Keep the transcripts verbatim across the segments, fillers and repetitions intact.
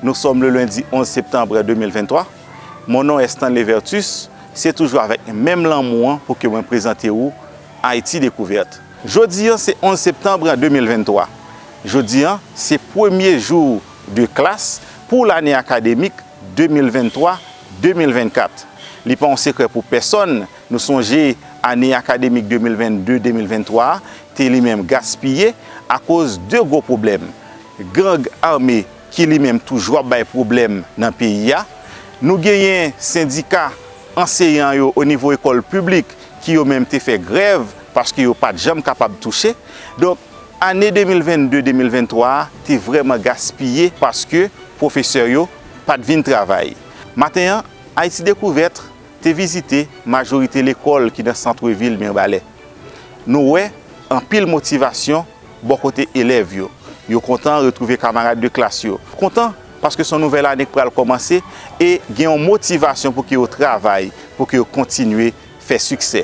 Nous sommes le lundi onze septembre deux mille vingt-trois. Mon nom est Stanley Vertus. Se toujou avèk menm lanmou an pou ke mwen prezante ou Ayiti Dekouvèt. Jodi an se onze septanm de mil venntwa. Jodi an se premye jou de klas pou lane akademik de mil venntwa de mil vennkat. Li pa yon sekrè pou pèsòn, nou sonje ane akademik de mil vennde de mil venntwa a te li menm gaspiye akoz de gwo pwoblèm. Gang ame ki li menm toujou ap bay pwoblèm nan peyi a. Nou genyen sendika anseyan yo o nivo ekòl piblik ki yo menm te fè grèv paske yo pa t janm kapab touche. Donk, ane de mil vennde de mil venntwa a te vrèman gaspiye paske pwofesè yo pa t vin travay. Maten an, Ayiti Dekouvèt te vizite majorite lekòl ki nan santrevil Mibalè. Nou wè anpil motivasyon bò kote elèv yo. Yo kontan retwouve kamarad de klas yo. Kontan paske se yon nouvèl ane k pral kòmanse e gen yon motivasyon pou ke yo travay, pou ke yo kontinye fè siksè.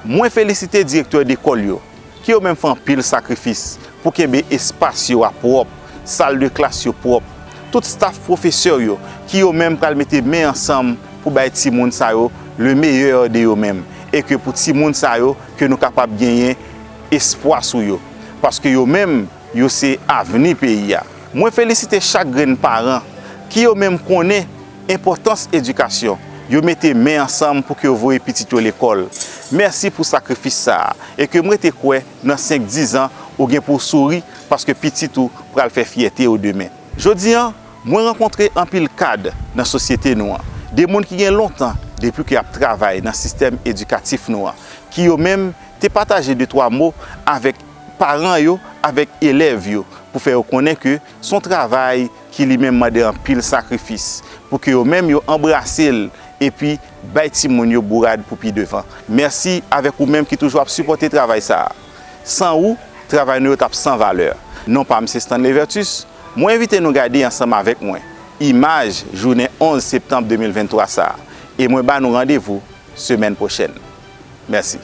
Mwen felisite direktè dekòl yo, ki yo menm fè anpil sakrifis pou kenbe espas yo a pwòp, sal de klas yo pwòp. Tout staf pwofesè yo, ki yo menm pral mete men ansanm pou bay timoun sa yo le meilleur de yo menm, e ke pou timoun sa yo ke nou kapab genyen espwa sou yo, paske yo menm, yo se avni peyi a. Mwen felisite chak grenn paran ki yo menm konnen enpòtans edikasyon, yo mete men ansanm pou ke yo voye pitit yo lekòl. Mèsi pou sakrifis sa a, e ke m rete kwè nan senk, diz an, ou gen pou w souri paske pitit ou pral fè fyète w demen. Jodi an, mwen rankontre anpil kad nan sosyete nou an, de moun ki gen lontan depi ke y ap travay nan sistèm edikatif nou an, ki yo menm te pataje de twa mo avèk paran yo, avèk elèv yo, pou fè yo konnen ke se yon travay ki li menm mande anpil sakrifis, pou ke yo menm yo anbrase l, epi bay timoun yo bourad pou pi devan. Mèsi avèk ou menm ki toujou ap sipòte travay sa a. San ou, travay nou yo t ap san valè. Non pa m se Stanley Vertus, mwen envite nou gade ansanm avèk mwen imaj jounen onz septanm de mil venntwa sa a, e mwen ba nou randevou semèn pwochèn. Mèsi.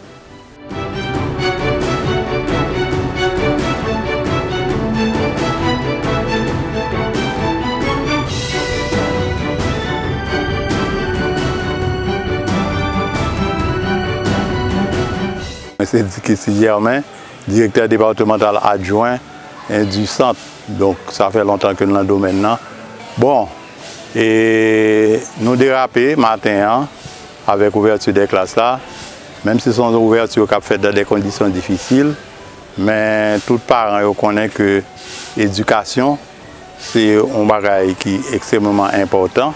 Mwen se Dicky Sigermain, direktè depatmantal adjwen, eh, du sant. Donk, sa fè lontan ke n nan domèn nan. Bon, e nou derape maten an avèk ouvèti dè klas la. Menm si se yon ouvèti k ap fèt nan de kondisyon difisil, men tout paran yo konnen ke edikasyon se yon bagay ki ekstrèmeman enpòtan.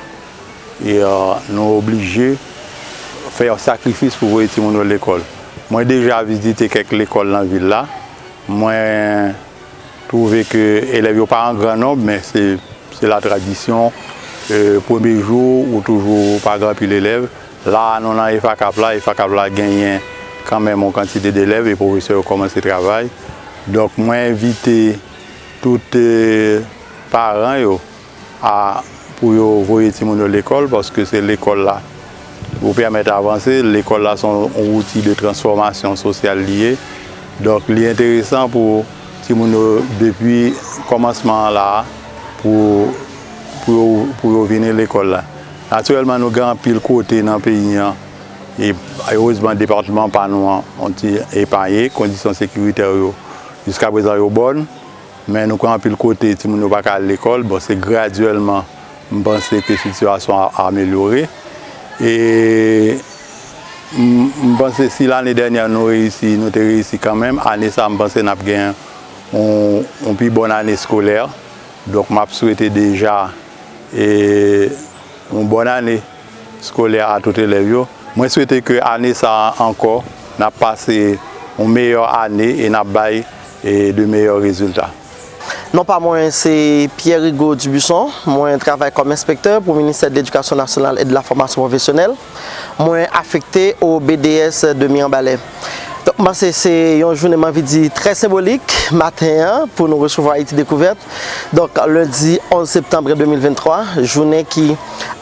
E, euh, nou oblije fè yon sakrifis pou voye timoun yo lekòl. Mwen deja vizite kèk lekòl nan vil la. Mwen twouve ke elèv yo pa an gran nonb, men se, se la tradisyon. E, premye jou, ou toujou pa gen anpil elèv. La a, nou nan EFACAP la, EFACAP la genyen kanmenm yon kantite de elèv e pwofesè yo kòmanse travay. Donk, mwen envite tout, e, paran yo a, pou yo voye timoun yo lekòl, paske se lekòl la pou pèmèt avanse. Lekòl la se yon, yon outi de transfòmasyon sosyal li ye. Donk, li enteresan pou timoun yo, depi kòmansman an la a, pou, pou yo, pou yo vini lekòl la. Natirèlman, nou gen anpil kote nan peyi an, e erezman, depatman pa nou an, yon ti epaye, kondisyon sekiritè yo, jiskaprezan, yo bòn. Men nou kwè anpil kote timoun yo pa ka al lekòl. Bon, se gradyèlman, m panse ke sitiyasyon a amelyore. E m, m panse si lane dènyè nou reyisi, nou te reyisi kanmenm, ane sa a, m panse n ap gen yon, yon pi bòn ane eskolè. Donk, m ap swete deja, e, yon bòn ane eskolè a tout elèv yo. Mwen swete ke ane sa a ankò, n ap pase yon meyè ane e n ap bay, e, de meyè rezilta. Non pa mwen se Pierre Rigaud Dubuisson, mwen travay kòm enspektè pou Ministè de l'Éducation Nationale et de la Formation Professionnelle. Mwen afekte o B D S de Mirebalais. M panse se yon jounen, m anvi di, trè senbolik maten an pou nou resevwa Ayiti Dekouvèt. Donk, lendi onz septanm de mil venntwa, jounen ki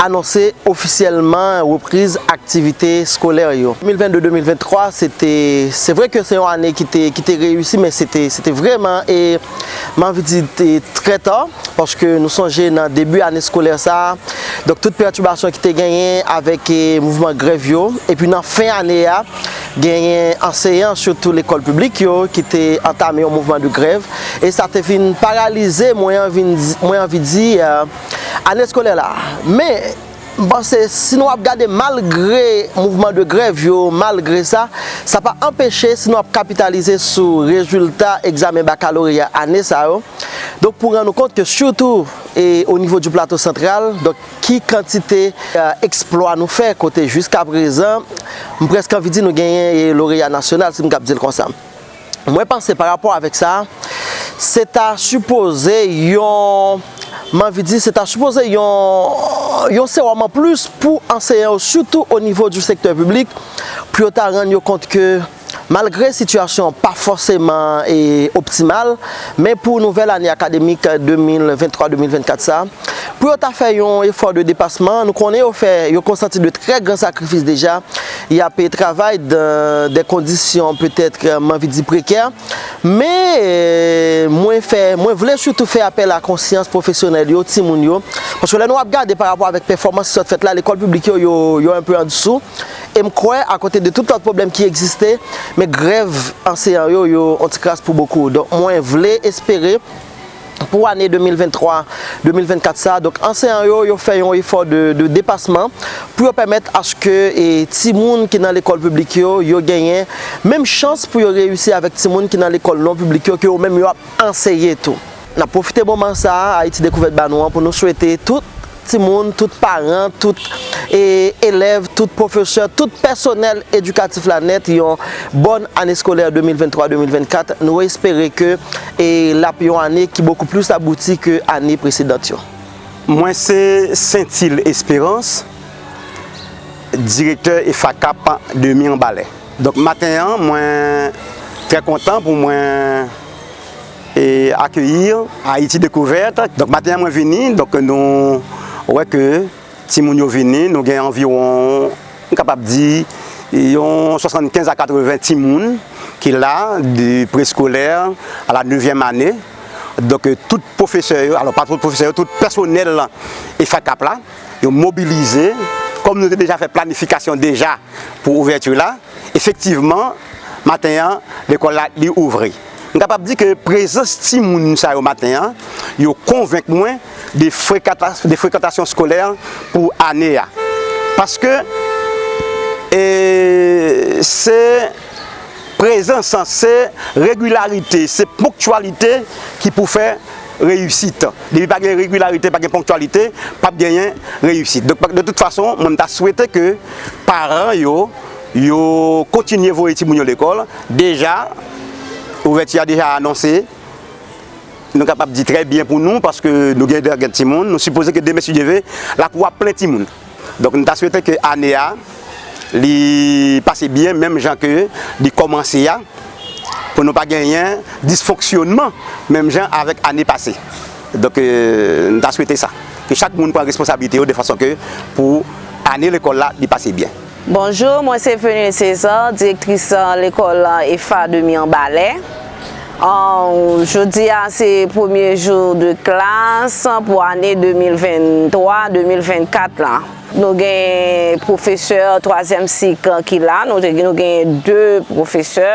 anonse ofisyèlman repriz aktivite eskolè yo. De mil vennde de mil venntwa, se te, se vre ke se yon ane ki te, ki te reyisi, men se te, se te vrèman, e, m anvi di, te trè ta, paske nou sonje nan debi ane eskolè sa a, donk, tout pètibasyon ki te genyen avèk, e, mouvman grèv yo, epi nan fen ane a, genyen anseyan, sitou lekòl piblik yo, ki te antame yon mouvman de grèv, e sa te vin paralize, mwen anvi di, mwen anvi di, e, ane eskolè la. Men, m panse, si nou ap gade, malgre mouvman de grèv yo, malgre sa, sa pa anpeche, si nou ap kapitalize sou rezilta egzamen bakaloreya ane sa yo, donk, pou rann nou kont ke sitou, e, o nivo di Plato Santral, donk, ki kantite, e, eksplwa nou fè, kote jiska prezan, m prèske anvi di nou genyen, e, loreya nasyonal, si m kab di l konsa. Mwen panse pa rapò avèk sa, se ta sipoze yon, m anvi di, se ta sipoze yon, yon sewòm an plis pou anseyan yo, sitou o nivo di sektè piblik, pou yo ta rann yo kont ke malgre sitiyasyon pa fòseman, e, optimal, men pou nouvèl ane akademik de mil venntwa de mil vennkat sa, pou yo ta fè yon efò de depasman, nou konnen yo fè, yo konsanti de trè gran sakrifis deja, y ap travay dan de kondisyon petèt, e, m anvi di prekè, men, e, mwen fè, mwen vle sitou fè apèl a konsyans pwofesyonèl yo, timoun yo, paske lè nou ap gade pa rapò avèk pèfòmans ki sot fèt la, lekòl piblik yo, yo, yo enpe andesou, e m kwè, akote de tout lòt pwoblèm ki egziste, men grèv anseyan yo, yo on ti kras pou bokou. Donk, mwen vle espere pou ane de mil venntwa de mil vennkat sa, donk, anseyan yo, yo fè yon efò de, de depasman pou yo pèmèt aske, e, timoun ki nan lekòl piblik yo, yo genyen menm chans pou yo reyisi avèk timoun ki nan lekòl non piblik yo, ke yo menm yo ap anseye tou. N ap pwofite moman sa a, Ayiti Dekouvèt ba nou an, pou nou swete tout timoun, tout paran, tout, e, elèv, tout pwofesè, tout pèsonèl edikatif la nèt, yon bòn ane eskolè de mil venntwa de mil vennkat. Nou espere ke, e, l ap yon ane ki bokou plis abouti ke ane presedan yo. Mwen se Sentil Esperans, direktè EFACAP de Mirebalais. Donk, maten an, mwen trè kontan pou mwen, e, akeyi Ayiti Dekouvèt. Donk, maten an, mwen vini, donk, nou wè ke timoun yo vini, nou gen anviwon, m kapab di, yon swasannkenz a katreven timoun ki la, de preskolè a la nevyèm ane. Donk, tout pwofesè yo, alò, pa tout pwofesè yo, tout pèsonèl EFACAP la, yo mobilize. Kòm nou te deja fè planifikasyon deja pou ouvèti la, efektivman, maten an, lekòl la, li ouvri. M kapab di ke prezans timoun sa yo maten an, yo konvenk mwen de frekanta-, de frekantasyon eskolè pou ane a. Paske, e, se prezans, se regilarite, se ponktyalite ki pou fè reyisit. Depi pa gen regilarite, pa gen ponktyalite, p ap genyen reyisit. Donk, de tout fason, mwen, m ta swete ke paran yo, yo kontinye voye timoun yo lekòl. Deja, ouvèti a deja anonse. Nou kapab di trè byen pou nou, paske nou gen de, gen timoun. Nou sipoze ke demen, si Dye ve, lakou a plen timoun. Donk, nou ta swete ke ane a, li pase byen, menm jan ke li kòmanse a, pou nou pa genyen disfonksyonman, menm jan avèk ane pase. Donk, e, nou ta swete sa. Ke chak moun pran responsablite yo de fason ke pou ane lekòl la, li pase byen. Bonjou, mwen se Venus César, direktris, e, lekòl, e, EFA de Mirebalais. E, jodi a se premye jou de klas pou ane de mil venntwa de mil vennkat la. Nou gen pwofesè twazyèm sik ki la, nou te, nou gen de pwofesè.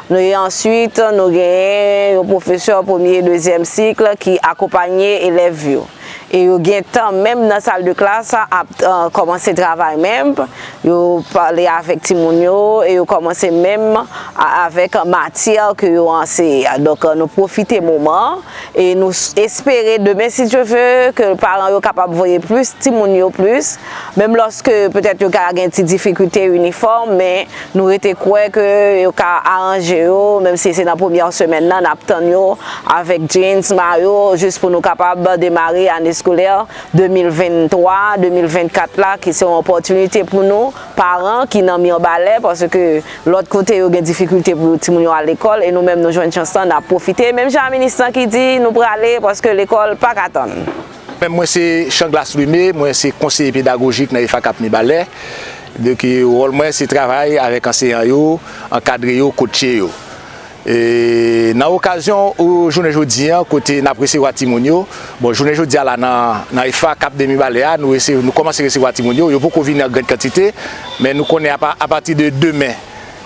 Nou, e answit, nou gen yon pwofesè premye e dezyèm sik ki akonpanye elèv yo. E yo gentan menm nan sal de klas ap, e, kòmanse travay menm. Yo pale avèk timoun yo e yo kòmanse menm a-, avèk matyè ke yo anseye a. Donk, e, nou pwofite moman an e nou s-, espere demen, si Dye ve, ke paran yo kapab voye plis timoun yo plis Menm lòske petèt yo ka gen ti difikilte inifòm, men nou rete kwè ke yo ka aranje yo, menm si se nan premyè semèn nan, n ap tann yo avèk jeans, mayo, jis pou nou kapab demare ane eskolè de mil venntwa, de mil vennkat la, ki se yon opòtinite pou nou, paran ki nan Mibalè, paske lòt kote yo gen difikilte pou timoun yo al lekòl, e nou menm nou jwenn chans lan, n ap pwofite. Menm jan minis lan ki di, nou prale, paske lekòl pa ka tann. Men mwen se Changlas Louimé, mwen se konseye pedagojik nan EFACAP Mibalè. Donk, wòl mwen se travay avèk anseyan yo, ankadre yo, kotche yo. E, nan okazyon ou jounen jodi an, kote n ap resevwa timoun yo, bon, jounen jodi a la nan, nan EFACAP de Mibalè a, nou resevwa, nou kòmanse resevwa timoun yo, yo poko vini an grann kantite, men nou konnen apa, apati de demen,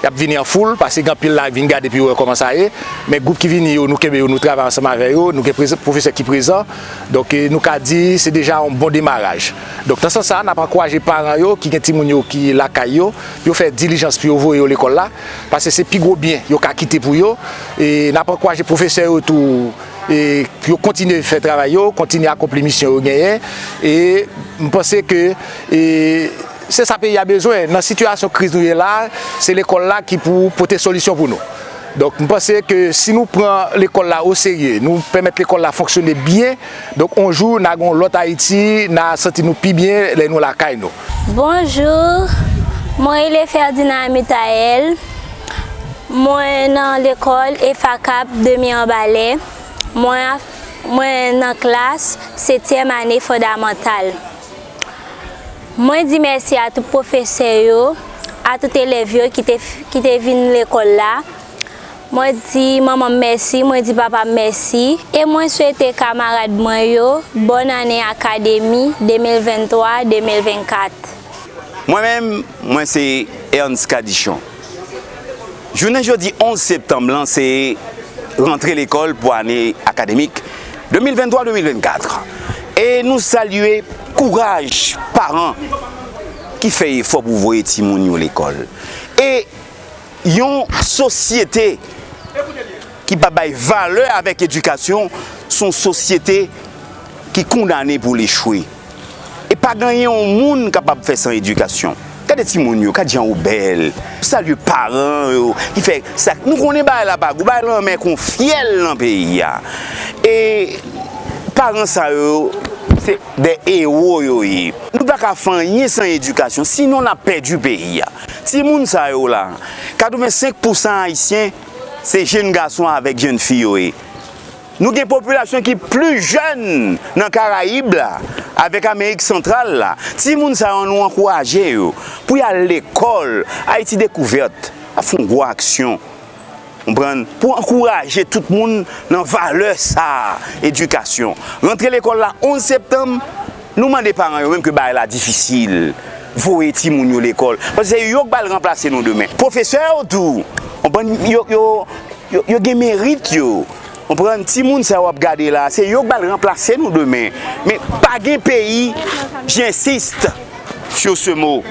y ap vini an foul, paske gen anpil la vin gade pou yo wè kòman sa ye. Men gwoup ki vini yo, nou kenbe yo, nou travay ansanm avè yo, nou gen prezan, pwofesè ki prezan. Donk, e, nou ka di se deja yon bon demaraj. Donk, nan sans sa, n ap ankouraje paran yo ki gen timoun yo ki lakay yo, pou yo fè dilijans pou yo voye yo lekòl la, paske se pi gwo byen yo ka kite pou yo. E n ap ankouraje pwofesè yo tou, e, pou yo kontinye fè travay yo, kontinye akonpli misyon yo genyen. E m panse ke, e, se sa peyi a bezwen. Nan sitiyasyon kriz nou ye la, se lekòl la ki pou pote solisyon pou nou. Donk, m panse ke si nou pran lekòl la oserye, nou pèmèt lekòl la fonksyone byen, donk, yon jou, n a gen yon lòt Ayiti, n a santi nou pi byen lè nou lakay nou. Bonjou, mwen rele Ferdinand Mitaël. Mwen nan lekòl EFACAP de Mibalè. Mwen, mwen nan klas setyèm ane fondamantal. Mwen di mèsi a tout pwofesè yo, a tout elèv yo ki te, ki te vin lekòl la. Mwen di manman m mèsi, mwen di papa m mèsi. E mwen swete kamarad mwen yo bòn ane akademi de mil venntwa, de mil vennkat. Mwen menm, mwen se Ernst Cadichon. Jounen jodi onz septanm lan, se rantre lekòl pou ane akademik de mil venntwa de mil vennkat. E nou salye kouraj paran ki fè efò pou voye timoun yo lekòl. E yon sosyete ki pa bay valè avèk edikasyon, se yon sosyete ki kondane pou l echwe. E pa genyen yon moun kapab fè san edikasyon. Gade timoun yo, gad jan yo bèl. Salye paran yo ki fè sa. Nou konnen bagay la pa gou, bagay lanmè kon fyèl nan peyi a. E paran sa yo, se de ewo yo ye. Nou pa ka fè anyen san edikasyon, sinon n ap pèdi peyi a. Timoun sa yo la, katrevensenk pousan ayisyen, se jenn gason avèk jenn fi yo ye. Nou gen popilasyon ki pli jèn nan Karayib la, avèk Amerik Santral la. Timoun sa yo, nou ankouraje yo pou y al lekòl. Ayiti Dekouvèt ap fè yon gwo aksyon, konprann, pou ankouraje tout moun nan valè sa a, edikasyon. Rantre lekòl la onz septanm, nou mande paran yo menm ke bagay la difisil, voye timoun yo lekòl. Paske se yo k pral ranplase nou demen. Pwofesè yo tou, konprann, yo, yo, yo, yo gen merit yo. Konprann, timoun sa w ap gade la, se yo k pral ranplase nou demen. Men pa gen peyi, j'insiste sur ce mot,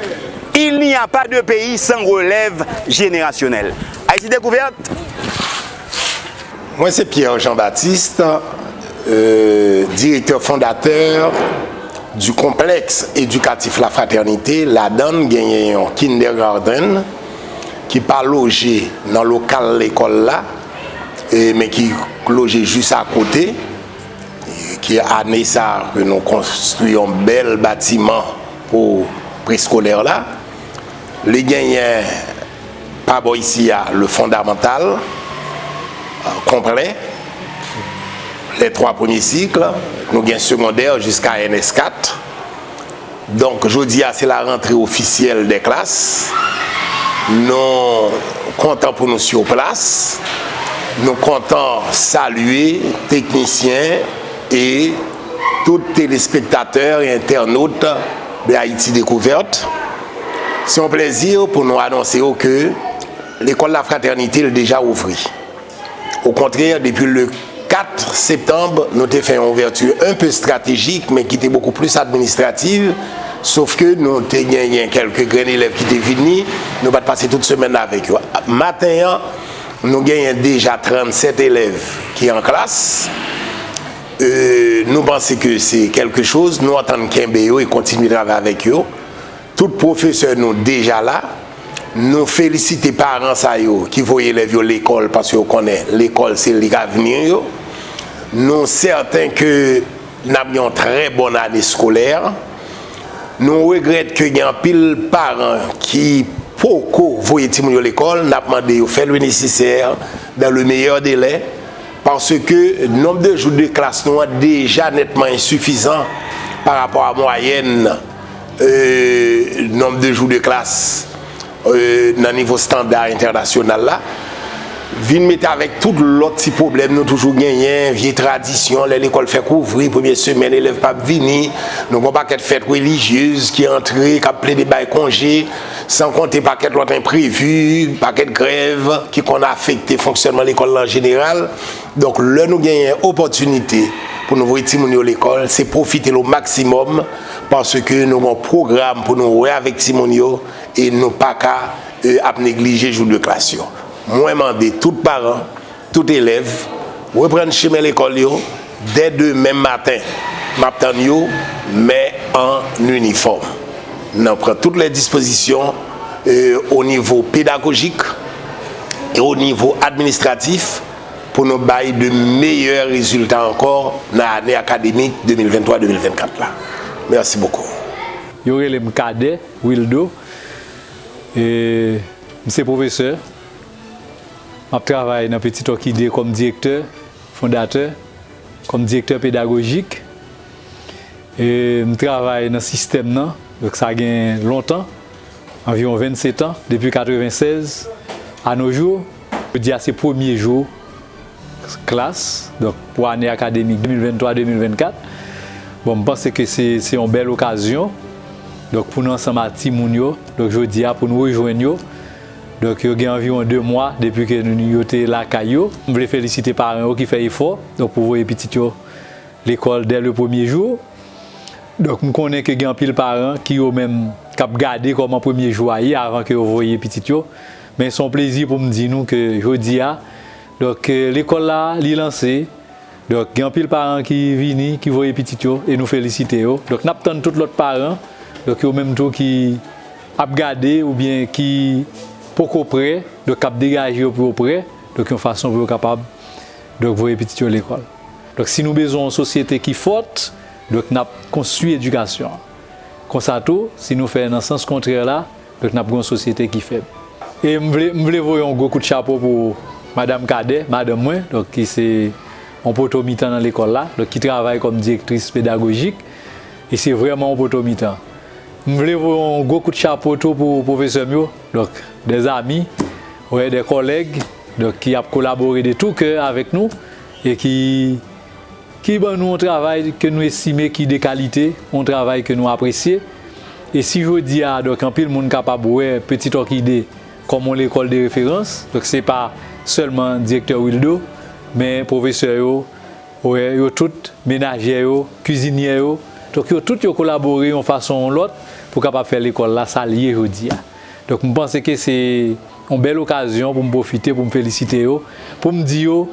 il n'y a pas de pays sans relève générationnelle. Ayiti Dekouvèt. Mwen se Pierre Jean Baptiste, euh, direktè fondatè du complexe éducatif La Fraternité. Ladan l genyen yon kindergarten ki pa loje nan lokal lekòl la, e, men ki loje jis akote, e, ki ane sa a ke nou konstwi yon bèl batiman pou preskolè la. Li genyen pa bò isi a, le fondamental, euh, konplè, les trois premiers cycles, nou gen segondè jiska N S kat. Donk, jodi a, se la rantre ofisyèl dè klas. Nou kontan pou nou sur plas. Nou kontan salye teknisyen e tout telespektatè e entènot de Ayiti Dekouvèt. Se yon plèzi pou nou anonse yo ke lekòl La Fraternité l deja ouvri. Okontrè, depi le kat septanm, nou te fè yon ouvèti un peu stratégique, men ki te beaucoup plus administrative, sof ke nou te genyen kèlke grenn elèv ki te vini, nou pa t pase tout semèn avèk yo. Maten an, nou genyen deja trannsèt elèv ki an klas. E, Nou panse ke se kèlke choz, nou antann kenbe yo e kontinye travay avèk yo. Tout pwofesè nou deja la. Nou felisite paran sa yo ki voye elèv yo lekòl paske yo konnen lekòl se li k avni yo. Nou sèten ke n ap gen yon trè bòn ane eskolè. Nou regrèt ke gen anpil paran ki poko voye timoun yo lekòl. N ap mande yo fè le nécessaire dans le meilleur délai. Paske nonb de jou de klas nou an deja nètman ensifizan pa rapò a mwayèn, euh, nonb de jou de klas, euh, nan nivo estanda entènasyonal la. Vin mete avèk tout lòt ti pwoblèm nou toujou genyen, vye tradisyon, lè lekòl fèk ouvri, premye semèn, elèv p ap vini, nou gen yon pakèt fèt relijyez ki antre, k ap plede bay konje, san konte pakèt lòt enprevi, pakèt grèv ki konn afekte fonksyònman lekòl la an jeneral. Donk, lè nou genyen opòtinite pou nou voye timoun yo lekòl, se pwofite l o maksimòm, paske nou gen yon pwogram pou nou wè avèk timoun yo, e nou pa ka, e, ap neglije jou de klas yo. Mwen mande tout paran, tout elèv, reprann chemen lekòl yo dè demen maten. M ap tann yo, men an inifòm. N ap pran tout lè dispozisyon, e, o nivo pedagojik e o nivo administratif pou nou bay de meyè rezilta ankò nan ane akademik de mil venntwa de mil vennkat la. Mèsi bokou. Yo rele m Kadè Wildo. E, m se pwofesè. M ap travay nan Petite Orchidée kòm direktè, fondatè, kòm direktè pedagojik. E, m travay nan sistèm nan, donk sa gen lontan, anviwon vennsetan, depi katrevennsèz à nos jours. Jodi a se premye jou klas, donk pou ane akademik de mil venntwa de mil vennkat. Bon, m panse ke se, se yon bèl okazyon, donk pou nou ansanm ak timoun yo, donk jodi a pou nou rejwenn yo. Donk yo gen anviwon de mwa depi ke nou, yo te lakay yo. M vle felisite paran yo ki fè efò, donk pou voye pitit yo lekòl dè le premye jou. Donk, m konnen ke gen anpil paran ki yo menm k ap gade kòman premye jou a ye avan ke yo voye pitit yo. Men se yon plezi pou m di nou ke jodi a, donk, eh, lekòl la, li lanse. Donk, gen anpil paran ki vini, ki voye pitit yo, e nou felisite yo. Donk, n ap tann tout lòt paran, donk, yo menm tou ki ap gade oubyen ki poko prè, donk, k ap degaje yo pou yo prè, donk, yon fason pou yo kapab, donk, voye pitit yo lekòl. Donk, si nou bezwen yon sosyete ki fòt, donk, n ap konstwi edikasyon an. Konsa tou, si nou fè nan sans kontrè la, donk, n ap gen yon sosyete ki fèb. E m vle, m vle voye yon gwo kout chapo pou Madanm Kadè, madanm mwen, donk, ki se yon poto mitan nan lekòl la, donk, ki travay kòm direktris pedagojik, e se vrèman yon poto mitan. M vle voye yon gwo kout chapo tou pou pwofesè m yo, donk, dè zami, wè, dè kòlèg, donk, ki ap kolabore de tou kè avèk nou, e ki ki ban nou yon travay ke nou estime ki de kalite, yon travay ke nou apresye. E si jodi a, donk, anpil moun kapab wè Petite Orchidée kòm yon lekòl de referans, donk, se pa sèlman direktè Wildo, men pwofesè yo, wè, yo tout, menajè yo, kizinyè yo, donk, yo tout yo kolabore yon fason yon lòt pou kapab fè lekòl la sa l ye jodi a. Donk, m panse ke se yon bèl okazyon pou m pwofite, pou m felisite yo, pou m di yo,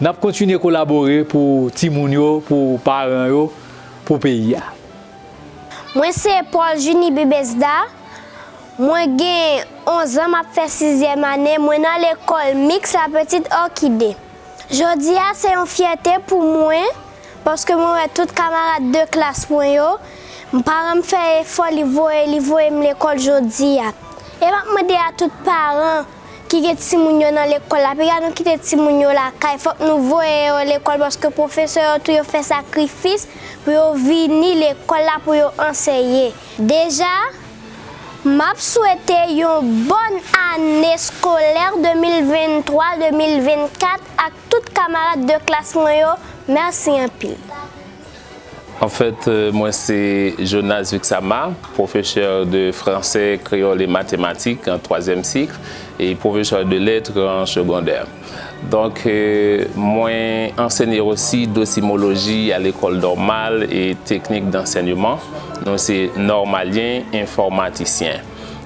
n ap kontinye kolabore pou timoun yo, pou paran yo, pou peyi a. Mwen se Paul Junie Bebesda. Mwen gen onz an, m ap fè sizyèm ane. Mwen nan lekòl Miks La Petite Orchidée. Jodi a, se yon fyète pou mwen, paske mwen wè tout kamarad de klas mwen yo, m, paran m fè efò, li voye, li voye m lekòl jodi a. E m ap mande a tout paran ki gen timoun yo nan lekòl la, piga nou kite timoun yo lakay, fòk nou voye yo lekòl, paske pwofesè yo tou yo fè sakrifis pou yo vini lekòl la pou yo anseye. Deja, m ap swete yon bòn ane eskolè de mil venntwa de mil vennkat ak tout kamarad de klas mwen yo. Mèsi anpil. Anfèt, euh, mwen se Jonas Vixama, professeur de français, créole et mathématiques en troisième cycle et professeur de lettres en secondaire. Donk, euh, mwen ansenye osi dosimoloji a lekòl nòmal e teknik dansèyman. Nou se nòmalyen enfòmatisyen.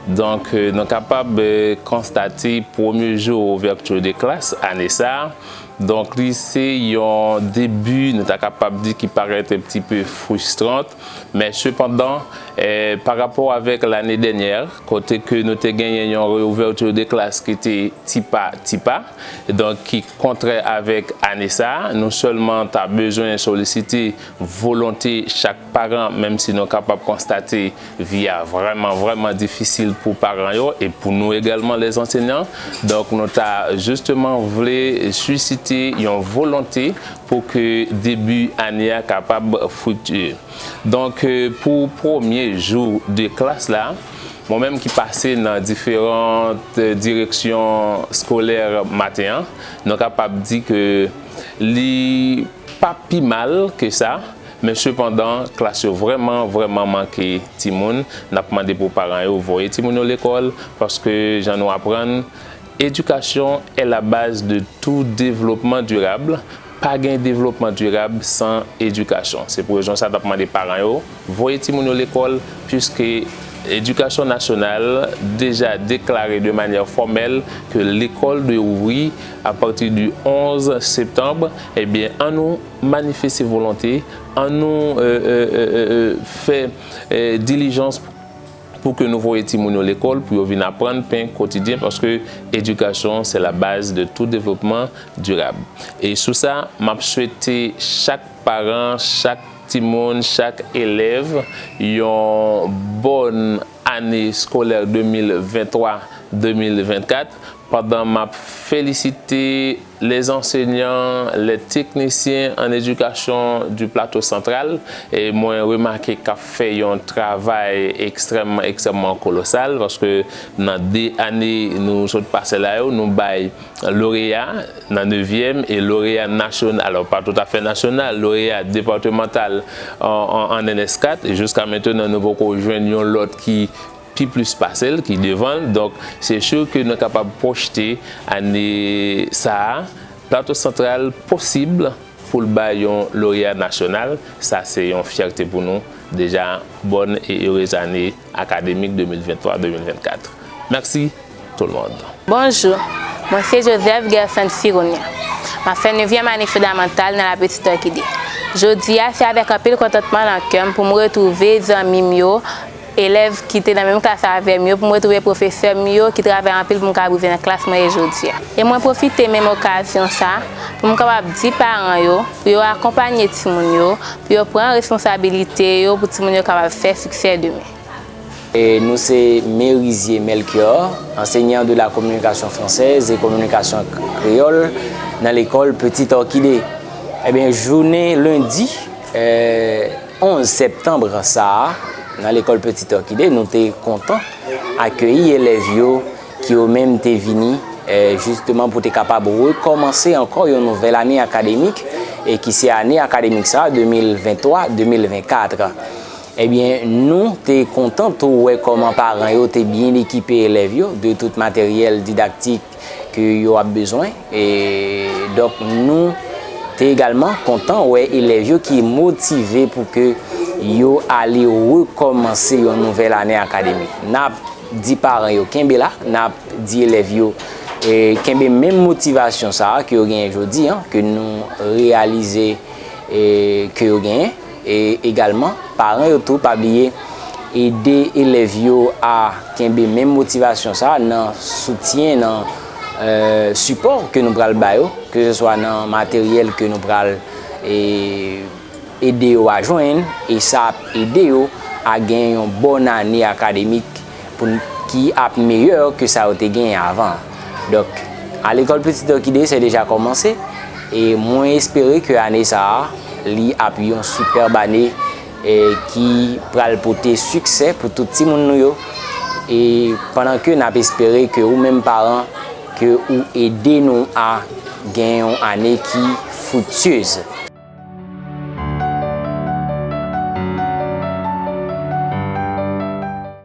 Donk, euh, nou kapab, euh, konstate premye jou ouvèti de klas ane sa a, Donk, li se yon debi, nou ta kapab di, ki parèt un petit peu frustrant, men sepandan, eh, pa rapò avèk lane dènyè, kote ke nou te genyen yon reouvèti de klas ki te ti pa, ti pa, donk ki kontrè avèk ane sa a, nou sèlman ta bezwen solisite volonte chak paran, menm si nou kapab konstate vi a vrèman, vrèman difisil pou paran yo e pou nou egalman, les enseignants. Donk, nou ta jisteman vle sisite yon volonte pou ke debi ane a kapab friktiye. Donk, eh, pou premye jou de klas la, mwen menm ki pase nan diferan, eh, direksyon eskolè maten an, nou kapab di ke li pa pi mal ke sa, men sepandan, klas yo vrèman, vrèman manke timoun. N ap mande pou paran yo voye timoun yo lekòl, paske jan nou aprann, éducation est la base de tout développement durable. Pa gen devlopman dirab san edikasyon. Se pou rezon sa n ap mande paran yo voye timoun yo lekòl, puiske Edikasyon Nasyonal deja deklare de manyè fòmèl ke lekòl dwe ouvri apati di onz septanm. Ebyen, annou manifeste volonte, annou, euh, euh, euh, euh, euh, fè, euh, dilijans pou ke nou voye timoun yo lekòl, pou yo vin aprann pen kotidyen, paske éducation, c'est la base de tout développement durable. E sou sa, m ap swete chak paran, chak timoun, chak elèv yon bòn ane eskolè de mil venntwa, de mil vennkat, pandan m ap felisite les enseignants, les techniciens en éducation du Plateau Central, e mwen remake k ap fè yon travay ekstrèmman, ekstrèmman kolosal, paske nan de ane nou sot pase la yo, nou bay loreya nan nevyèm e loreya nasyonal, alò pa toutafè nasyonal, loreya depatmantal an, an, an N S kat, e jiska mentenan nou poko jwenn yon lòt ki pi plis pase l, ki devan l. Donk, se si ke nou kapab pwojte ane sa a, Plato Santral posib pou l bay yon loreya nasyonal. Sa se yon fyète pou nou. Deja, bòn e erez ane akademik de mil venntwa de mil vennkat. Mèsi tout le monde. Bonjou, mwen se Joseph Gerson Fironia. M ap fè nevyèm ane fondamantal nan La Petite Orchidée. Jodi a, se avèk anpil kontantman nan kè m pou m retwouve zanmi m yo, elèv ki te nan menm klas avè m yo, pou m retwouve pwofesè m yo ki travay anpil pou m ka rive nan klas mwen ye jodi a. E mwen pwofite menm okazyon sa pou m kapab di paran yo pou yo akonpanye timoun yo, pou yo pran responsabilite yo pou timoun yo kapab fè siksè demen. E nou se Merizier Melchior, enseignant de la communication française et communication créole nan lekòl Petite Orchidée. Ebyen, jounen lendi, eh, onz septanm sa a, nan lekòl Petite Orchidée, nou te kontan akeyi elèv yo ki yo menm te vini, eh, jisteman pou te kapab rekòmanse ankò yon nouvèl ane akademik, e ki se ane akademik sa a, de mil venntwa de mil vennkat. Ebyen, nou te kontan tou wè kòman paran yo te byen ekipe elèv yo de tout materyèl didaktik ke yo ap bezwen. E donk, nou te egalman kontan wè elèv yo ki motive pou ke yo ale rekòmanse yon nouvèl ane akademik. N ap di paran yo kenbe la, n ap di elèv yo, e, kenbe menm motivasyon sa a ke yo genyen jodi a, ke nou reyalize, e, ke yo genyen. E egalman, paran yo tou pa bliye ede elèv yo a kenbe menm motivasyon sa a nan soutyen, nan, eh, sipò ke nou pral ba yo, keseswa nan materyèl ke nou pral, eh, ede yo a jwenn, e sa ap ede yo a gen yon bòn ane akademik pou n, ki ap meyè ke sa yo te genyen avan. Donk, A l'école Petite Orchidée, se deja kòmanse, e mwen espere ke ane sa a, li ap yon sipèb ane, e ki pral pote siksè pou tout timoun nou yo. E pandan ke n ap espere ke ou menm paran, ke ou ede nou a gen yon ane ki friktyez.